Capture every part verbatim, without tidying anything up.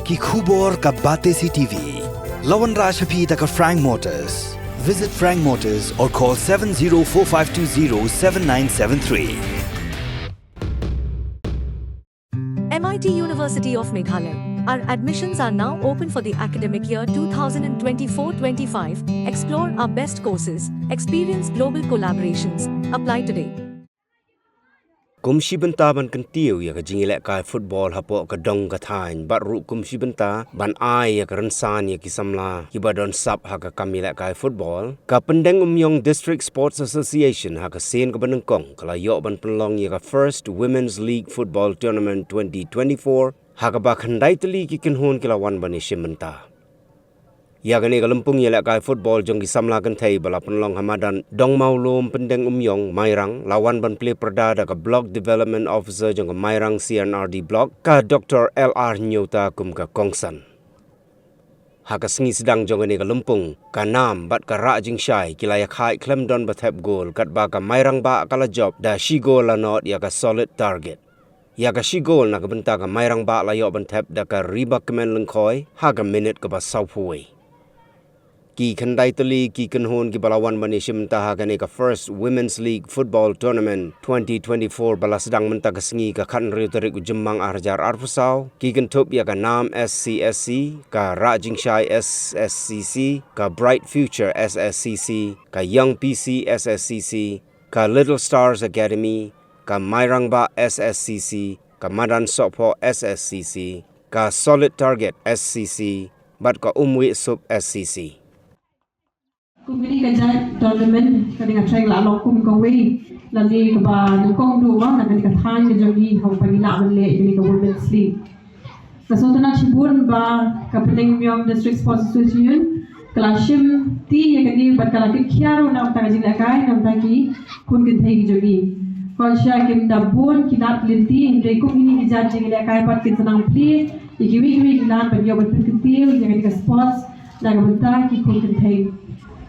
Ki khubor ka Batesi T V. La wanrah sha phi da ka Frank Motors. Visit Frank Motors or call seven zero four five two zero seven nine seven three. M I T University of Meghalaya. Our admissions are now open for the academic year two thousand twenty-four twenty-five. Explore our best courses, experience global collaborations. Apply today. Kum shi bynta ban kyntiew ïa ka jingïalehkai football hapoh ka dong ka thaiñ, bad ruh kum shi bynta ban ai ïa ka rynsan ïa ki samla kiba don sap ha ka kam ïalehkai football, ka Pyndengumiong District Sports Association ha ka sien kaba nyngkong ka la ïoh ban pynlong ïa ka First Women's League Football Tournament twenty twenty-four, ha kaba khyndai tylli ki kynhun ki la wan ban ïashim bynta. Ïa kane ka lympung ïalehkai football jong ki samla kynthei ba la pynlong ha madan Dongmawlum, Pyndengumiong, Mairang, la wan ban plie pyrda da ka Block Development Officer jong ka Mairang C and R D Block, ka Doctor L R Hynñiewta kum ka kongsan. Ha ka sngi sdang jong kane ka lympung, ka nam bad ka rah jingshai ki la ïakhaid khlem don ba thep gol, katba ka Mairang Bah ka la jop da shi gol la nod ïa ka Solid Target. Ïa ka shi gol na ka bynta ka Mairang Bah la ïoh ban thep da ka Ribakmen Lyngkhoi ha ka minit kaba sawphew wei. Ki khyndai tylli ki kynhun kiba la wan ban ïashim bynta ha kane ka First Women's League Football Tournament twenty twenty-four ba la sdang mynta ka sngi ka khathynriew tarik u Jymmang arhajar arphew saw, ki kynthup ïa ka Nam S C S C, ka Rah Jingshai S S C C, ka Bright Future S S C C, ka Young P C S S C C, ka Little Stars Academy, ka Mairang Bah S S C C, ka Madan Sohphoh S S C C, ka Solid Target S C C, bad ka Umwiehsuk S C C. Kum kane ka jait tournament, kane ka trai la long kum kawei na kane kaba nyngkong duh ba na kane ka thaiñ ka jong ngi, haba ngi lah ban leh kane ka Women's League. Ka sngewtynnat shibun ba ka Pyndengumiong District Sports Association ka la shim ti ïa kane bad ka la kit khia ruh na bynta ka jinglehkai na bynta ki khun kynthei ki jong ngi. Ka shisha kim da bun ki lad lynti, hynrei kum kine ki jait jinglehkai pat kin sa nang plie ïa kiwei kiwei ki lad ban ïoh ban pynkyntiew ïa kane ka sports na ka bynta ki khun kynthei.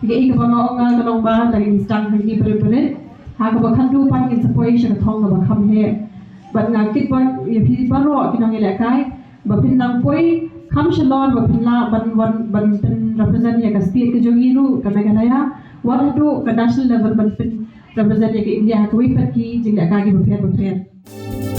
Ïa kaei kaba nga ong nga ka long ba la ngin sdang hangne barit barit, ha kaba khadduh pat ngin sa poi sha ka thong kaba kham heh. Bad nga kit bad ïa phi baroh ki nongïalehkai ba phin nang poi kham shalor ba phin lah ban, ban, ban pynrepresent ïa ka state ka jong ngi ruh ka Meghalaya, wat haduh ka national level ban pynrepresent ïa ka India ha kawei pat ki jinglehkai kiba pher ba pher.